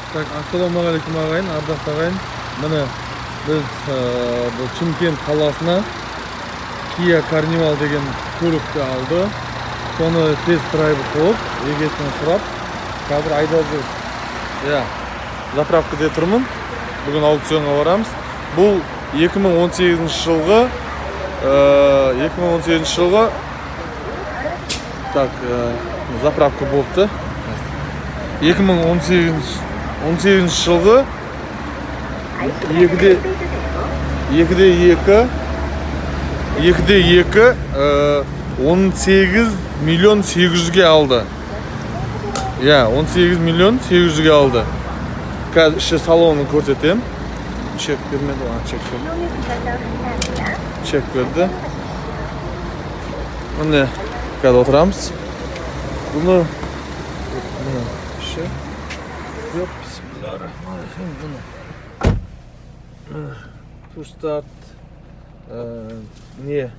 Так, ассалаумағалейкум, ағайын, ардақты ағайын. Міне, біз бұл Шымкент қаласына Kia Carnival деген көлікті алды. Соны тест-драйв қылып, егесінен сұрап, қазір айдап жүр. Иә, заправкада тұрмын. Бүгін аукционға барамыз. Бұл 2018 жылғы 2018 жылғы. Так, заправка болыпты. 2018 18 жылғы екіде екіде екі, екіде екі, 18 миллион 800-ге алды. Иә, 18 миллион 800-ге алды. Қазір іші, салонын көрсетемін. Чек бермеді ғой, чек берді, чек берді. Міне, қазір отырамыз. Бұны, міне, іші. Жоқ, бисмиллахиррахманиррахим. Міне. Міне, push start, не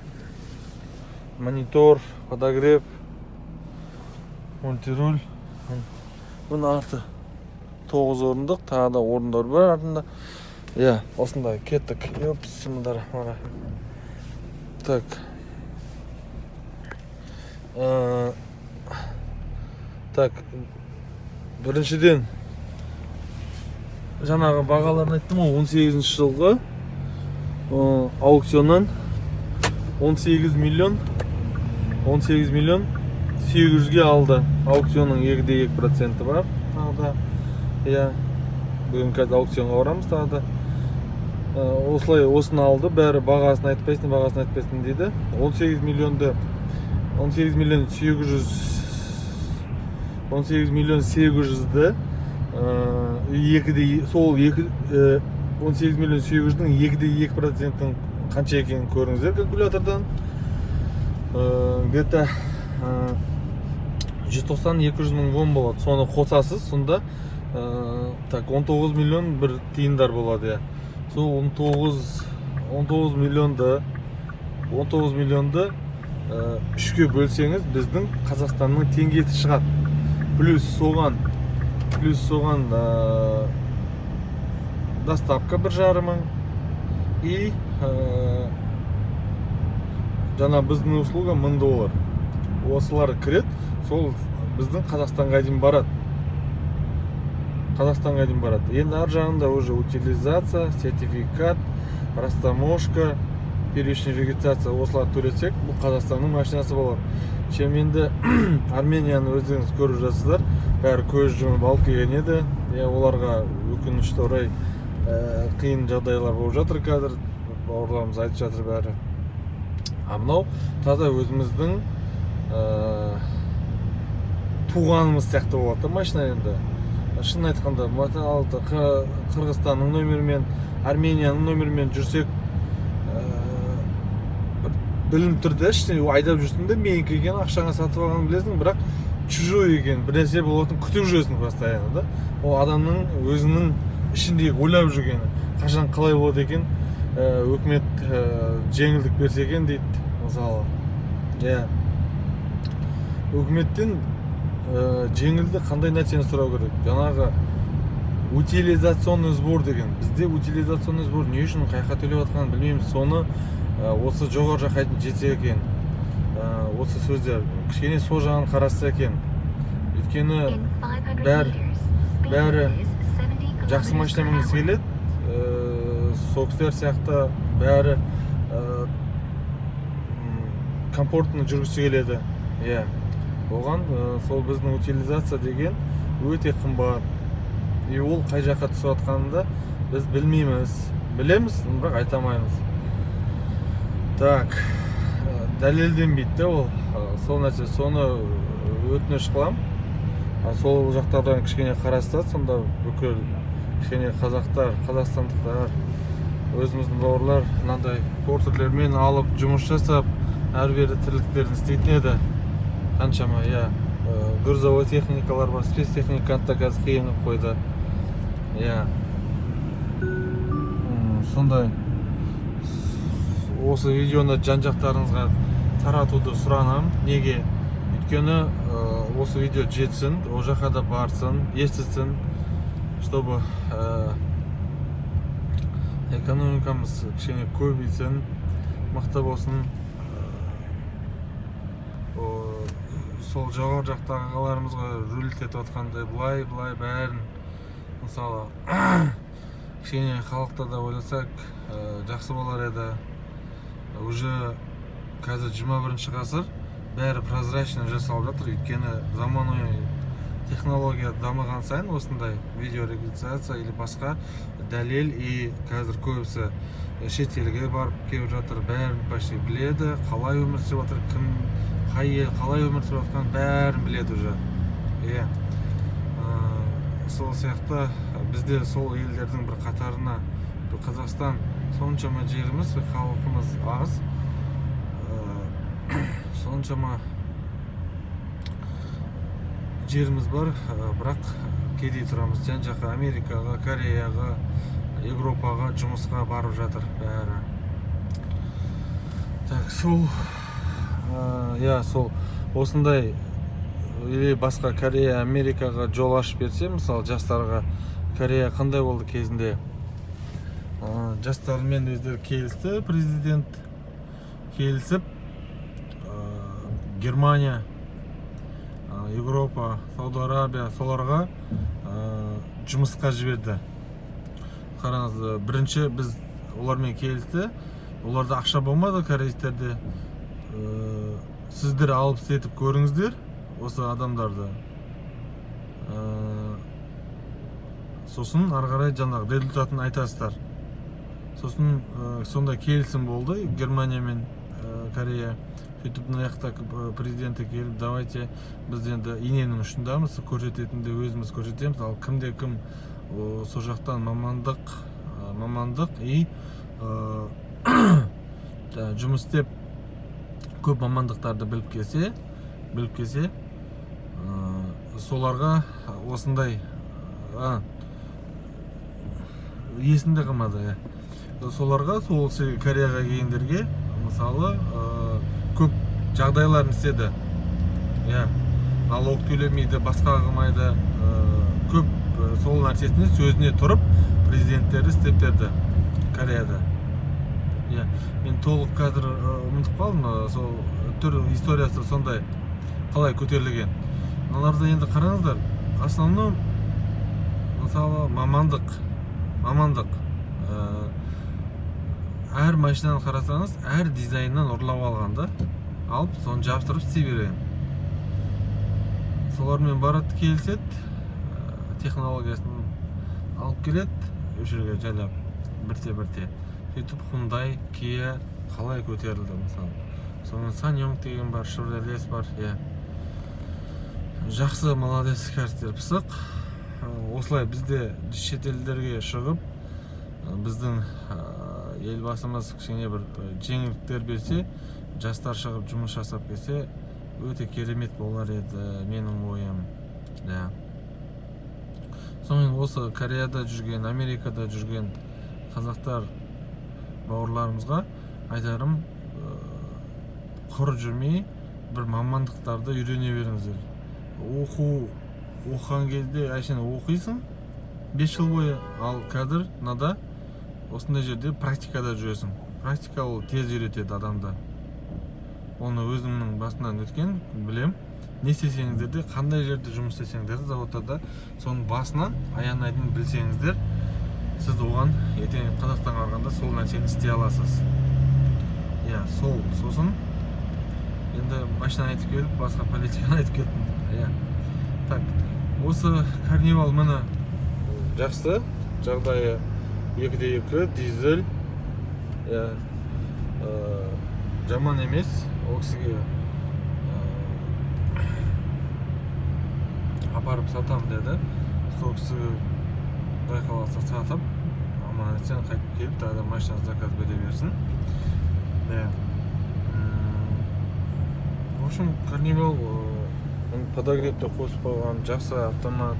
монитор, подогрев, мультируль. Бұның арты тоғыз орындық, тағы да орындар бар артында. Иә, осындай. Кеттік. Бисмиллахиррахманиррахим. Так. Так, біріншіден, жаңағы бағаларын айттым ғой. 18 жылғы аукционнан 18 миллион, 18 миллион 800-ге алды. Аукционның 2,2 проценті бар тағы да. Иә, бүгін қазір аукционға барамыз тағы да. Осылай осыны алды. Бәрі «бағасын айтпайсың, бағасын айтпайсың» дейді. 18 миллионды, 18 миллион 800, 18 миллион 800-ді екіде, сол екі, 18 миллион 800-дің 2,2 процентін қанша екенін көріңіздер калькулятордан. Где-то 190-200 мың вон болады. Соны қосасыз, сонда так, 19 миллион бір тиындар болады. Иә, сол 19 миллионды, 19 миллионды үшке бөлсеңіз, біздің Қазақстанның теңгесі шығады. Плюс соған доставка 1,5 мың и жаңа біздің услуга 1000 доллар, осылар кіреді. Сол біздің Қазақстанға дейін барады, Қазақстанға дейін барады. Енді ар жағында уже утилизация, сертификат, растаможка, первичный регистрация, осыларды төлесек, бұл Қазақстанның машинасы болады. Чем енді Арменияны өздеріңіз көріп жатсыздар, бәрі көз жұмып алып келген еді. Иә, оларға, өкінішті орай, қиын жағдайлар болып жатыр қазір, бауырларымыз айтып жатыр бәрі. А мынау таза өзіміздің туғанымыз сияқты болады да машина. Енді шынын айтқанда, мысалы, Қырғызстанның номерімен, Арменияның номерімен жүрсек, бір білініп тұр да, іште айдап жүрсің де, менікі екенін, ақшаңа сатып алғанын білесің, бірақ чужой екенін, бір нәрсе болатынын күтіп жүресің постоянно да. Ол адамның өзінің ішіндегі ойлап жүргені, қашан қалай болады екен, өкімет жеңілдік берсе екен дейді мысалы. Иә, өкіметтен жеңілдік қандай нәрсені сұрау керек? Жаңағы утилизационный сбор деген. Бізде утилизационный сбор не үшін, қай жаққа төлеп жатқанын білмейміз. Соны осы жоғары жаққа айтып жетсе екен, осы сөздер кішкене сол жағын қарасса екен. Өйткені бәрі жақсы машина мінгісі келеді, сол кісілер сияқты бәрі комфортно жүргісі келеді. Иә, оған сол біздің утилизация деген өте қымбат. И ол қай жаққа түсіп жатқанын да біз білмейміз, білеміз, бірақ айта алмаймыз. Так, дәлелденбейді да ол. Сол нәрсе, соны өтініш қыламын. А сол жақтардан кішкене қарасса, сонда бүкіл кішкене қазақтар, қазақстандықтар, өзіміздің бауырлар мынандай портерлермен алып, жұмыс жасап, әрі бері тірліктерін істейтін еді қаншама. Иә, грузовой техникалар бар, спецтехниканы да қазір қиын қылып қойды. Иә, сондай. Осы видеоны жан жақтарыңызға таратуды сұранамын. Неге? Өйткені осы видео жетсін, ол жаққа да барсын, естісін, чтобы Чтобы экономикамыз кішкене көбейсін, мықты болсын. Сол жоғары жақтағы ағаларымызға рулить етіп жатқандай, былай былай бәрін, мысалы, кішкене халықты да ойласақ, жақсы болар еді. Уже қазір 21 ғасыр, бәрі прозрачно жасалып жатыр, өйткені заманауи технология дамыған сайын осындай видеорегистрация или басқа дәлел. И қазір көбісі шетелге барып келіп жатыр, бәрін почти біледі, қалай өмір сүріп жатыр, кім, қай ел қалай өмір сүріп жатқанын бәрін біледі уже, иә. Сол сияқты бізде сол елдердің бір қатарына, бір Қазақстан, соншама жеріміз, халқымыз аз, соншама жеріміз бар, бірақ кедей тұрамыз. Жан жаққа, Америкаға, Кореяға, Европаға жұмысқа барып жатыр бәрі. Так, сол, иә, сол осындай или басқа Корея, Америкаға жол ашып берсе, мысалы, жастарға. Корея қандай болды кезінде? Жастармен өздері келісті, президент келісіп, Германия, Европа, Сауд Арабия, соларға жұмысқа жіберді. Қараңыз, бірінші біз олармен келісті, оларда ақша болмады, корейцтерде. Сіздер алып істетіп көріңіздер осы адамдарды, сосын ары қарай жаңағы результатын айтасыздар. Сосын сондай келісім болды Германия мен Корея. Сөйтіп мына жақта президенті келіп: «Давайте, біз енді иненің ұшындамыз, көрсететінді өзіміз көрсетеміз, ал кімде кім сол жақтан мамандық и жаңағы жұмыс істеп, көп мамандықтарды біліп келсе, соларға осындай», есімде қалмады, иә. Соларға, сол Кореяға келгендерге, мысалы, көп жағдайларын істеді, иә, налог төлемейді, басқа қылмайды, көп, сол нәрсесіне, сөзіне тұрып президенттері істеп берді Кореяда, иә. Мен толық қазір ұмытып қалдым, сол түр историясы сондай, қалай көтерілген мыналарда. Енді қараңыздар, основном, мысалы, мамандық, әр машинаны қарасаңыз, әр дизайннан ұрлап алған да, алып, соны жабыстырып істей берген. Солармен барады, келіседі, технологиясын алып келеді осы жерге жайлап, бірте бірте. Сөйтіп Hyundai, Kia қалай көтерілді, мысалы. Сонан SsangYong деген бар, Chevrolet бар, иә. Жақсы, молодец, кәрістер пысық. Осылай бізде шетелдерге шығып, біздің елбасымыз кішкене бір жеңілдіктер берсе, жастар шығып жұмыс жасап келсе, өте керемет болар еді, менің ойым, иә. Сонымен, осы Кореяда жүрген, Америкада жүрген қазақтар бауырларымызға айтарым: құр жүрмей, бір мамандықтарды үйрене беріңіздер. Оқу оқыған кезде әшейін оқисың 5 жыл бойы, ал қазір мынада осындай жерде практикада жүресің. Практика ол тез үйретеді адамды, оны өзімнің басымнан өткен, білем. Не істесеңіздер де, қандай жерде жұмыс істесеңдер де, заводтарда, соның басынан аяғына дейін білсеңіздер, сіз оған ертең Қазақстанға барғанда сол нәрсені істей аласыз, иә. Сол, сосын енді машинаны айтып келіп, басқа политиканы айтып кеттім, иә. Так, осы Карнивал, міне, жақсы жағдайы, 2,2 дизель, иә, жаман емес. Ол кісіге апарып сатамын деді. Сол кісі, құдай қаласа, сатып, аман есен қайтып келіп, тағы да машина заказ бере берсін, иә. В общем, Карнивал, подогревті қосып қойған, жақсы автомат.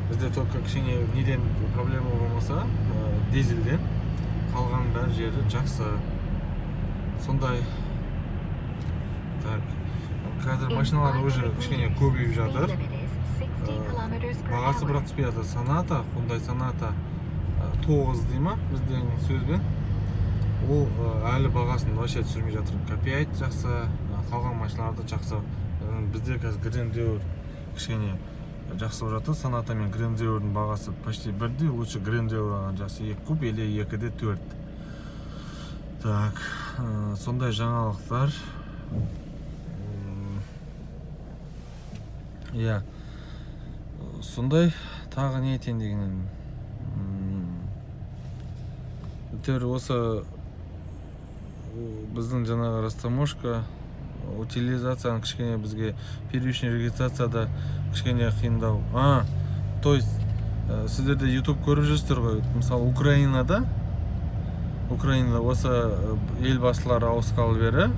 Бізде только кішкене неден проблема болмаса, дизельден, қалған бәр жері жақсы. Сондай. Так, қазір машиналар уже кішкене көбейіп жатыр. Бағасы бірақ түспей жатыр. Соната, Hyundai Sonata 9 дей ма біздің сөзбен, ол әлі бағасын вообще түсірмей жатыр. К5 жақсы, қалған машиналар да жақсы. Бізде қазір Грандеур кішкене жақсы болып жатыр. Соната мен Грандеурдің бағасы почти бірдей. Лучше Грандеур алған жақсы, 2 куб или 2,4. Так, сондай жаңалықтар. Иә, сондай. Тағы не айтайын деген едім? Әйтеуір осы біздің жаңағы растаможка, утилизацияны кішкене, бізге первичный регистрацияда кішкене қиындау. То есть сіздер де YouTube көріп жүрсіздер ғой. Мысалы, Украинада осы елбасылар ауысқалы бері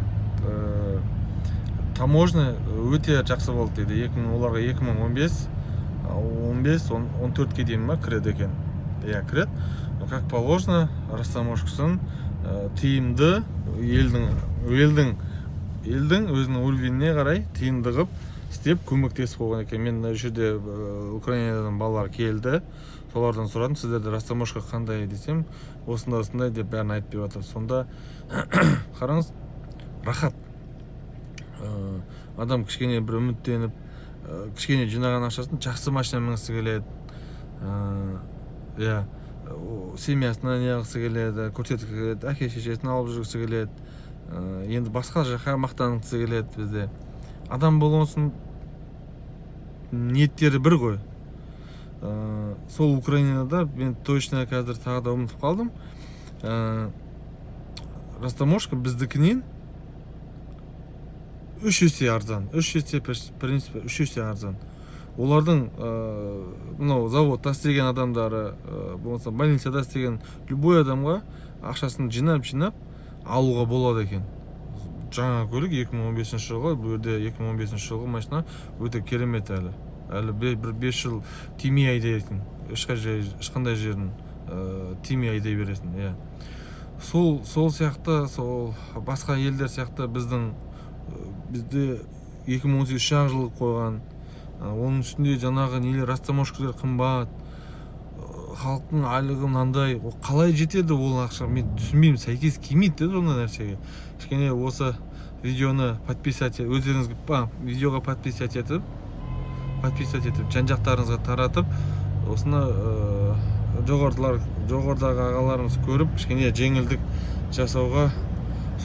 таможня өте жақсы болды дейді. 2000, оларға 2015, 15, 14-ке дейін ба кіреді екен, иә, кіреді. Как положено, растаможкасын тиімді, елдің өзінің уровеніне қарай тиімді қылып істеп, көмектесіп қойған екен. Мен мына жерде Украинадан балалар келді, солардан сұрадым, сіздерде растаможка қандай десем, осындай осындай деп бәрін айтып беріп жатыр. Сонда қараңыз, рахат. Адам кішкене бір үміттеніп, кішкене жинаған ақшасын жақсы машина мінгісі келеді, иә, семьясына неғысы келеді, көрсеткісі келеді, әке шешесін алып жүргісі келеді, енді басқа жаққа мақтанғысы келеді. Бізде адам болған соң ниеттері бір ғой. Сол Украинада мен точно қазір тағы да ұмытып қалдым, растаможка біздікінен 3 есе арзан, 3 есе, в принципе, 3 есе арзан. Олардың мынау заводта істеген адамдары, болмаса больницада істеген любой адамға ақшасын жинап жинап алуға болады екен жаңа көлік. 2015 жылғы, бұл жерде 2015 жылғы машина өте керемет, әлі бір 5 жыл тимей айдайсың, ешқандай жерін тимей айдай бересің, иә. Сол сияқты, сол басқа елдер сияқты біздің бізде 2018 3-ақ жыл қойған. Оның үстінде жаңағы нелер, растаможкалар қымбат, халықтың айлығы мынандай, ол қалай жетеді ол ақша, мен түсінбеймін, сәйкес келмейді да ондай нәрсеге. Кішкене осы видеоны подписать өздеріңізге, видеоға подписать етіп, жан жақтарыңызға таратып, осыны жоғарыдағы ағаларымыз көріп, кішкене жеңілдік жасауға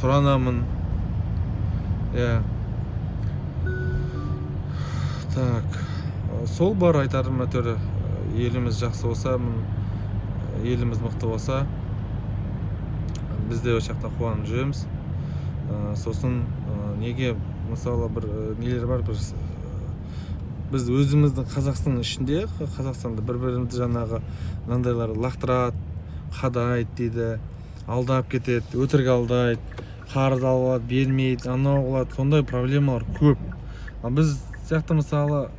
сұранамын, иә. Так, сол бар айтарым. Әйтеуір еліміз жақсы болса, еліміз мықты болса, біз де осы жақта қуанып жүреміз. Сосын неге, мысалы, бір нелер бар, бір біз өзіміздің Қазақстанның ішінде, Қазақстанда бір бірімізді жаңағы мынандайлар лақтырады, қадайды дейді, алдап кетеді, өтірік алдайды, қарыз алып алады, бермейді, анау қылады, сондай проблемалар көп. Ал біз сияқты, мысалы,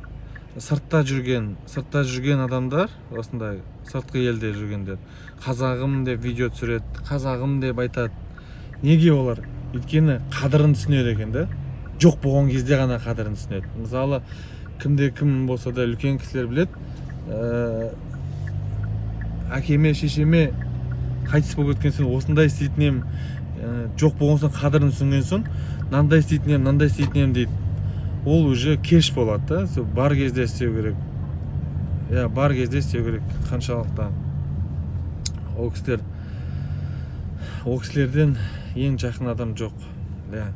сыртта жүрген адамдар, осындай сыртқы елде жүргендер қазағым деп видео түсіреді, қазағым деп айтады. Неге олар? Өйткені қадірін түсінеді екен да, жоқ болған кезде ғана қадірін түсінеді. Мысалы, кімде кім болса да, үлкен кісілер біледі, әкеме, шешеме қайтыс болып кеткен соң осындай істейтін едім, жоқ болған соң қадірін түсінген соң мынандай істейтін едім, мынандай істейтін едім дейді. Ол уже кеш болады да. Сол бар кезде істеу керек, иә, бар кезде істеу керек. Қаншалықты ол кісілер, ол кісілерден ең жақын адам жоқ, иә.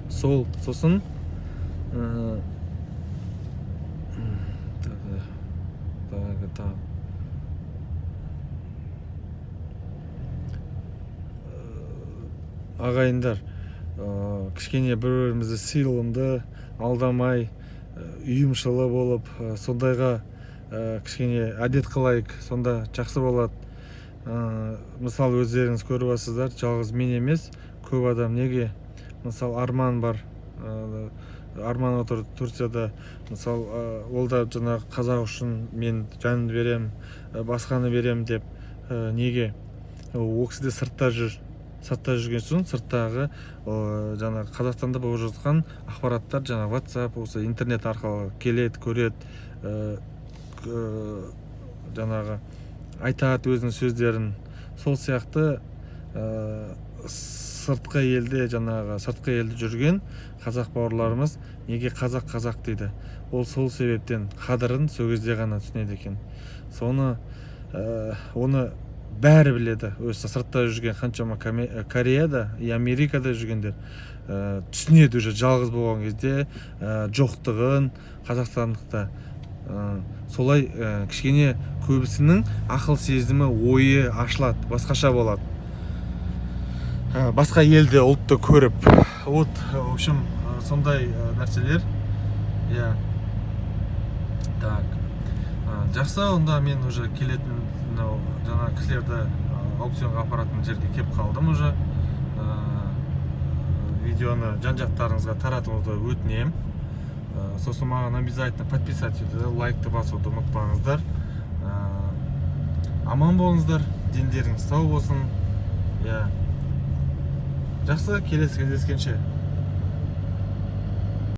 Сол сосын тағы ағайындар, кішкене бір бірімізді сыйлымды, алдамай, ұйымшылы болып, сондайға кішкене әдет қылайық, сонда жақсы болады. Мысалы, өздеріңіз көріп жатсыздар, жалғыз мен емес, көп адам. Неге, мысалы, Арман бар, Арман отыр Турцияда, мысалы, ол да жаңағы қазақ үшін мен жанымды беремін, басқаны беремін деп. Неге ол кісі де сыртта жүр? Сыртта жүрген соң, сырттағы жаңағы Қазақстанда болып жатқан ақпараттар жаңағы WhatsApp, осы интернет арқылы келеді, көреді, жаңағы айтады өзінің сөздерін. Сол сияқты сыртқы елде, жаңағы сыртқы елде жүрген қазақ бауырларымыз неге «қазақ, қазақ» дейді? Ол сол себептен, қадірін сол кезде ғана түсінеді екен. Соны оны бәрі біледі. Осы сыртта жүрген қаншама Кореяда и Америкада жүргендер түсінеді уже жалғыз болған кезде жоқтығын қазақстандықта. Солай кішкене көбісінің ақыл сезімі, ойы ашылады, басқаша болады басқа елде, ұлтты көріп. Вот, в общем, сондай нәрселер, иә. Так, жақсы, онда мен уже келетін мынау жаңағы кісілерді аукционға апаратын жерге келіп қалдым уже. Видеоны жан жақтарыңызға таратуыңызды өтінемін. Сосын маған обязательно подписаться етуді, лайкты басуды ұмытпаңыздар. Аман болыңыздар, дендеріңіз сау болсын, иә. Жақсы, келесі кездескенше.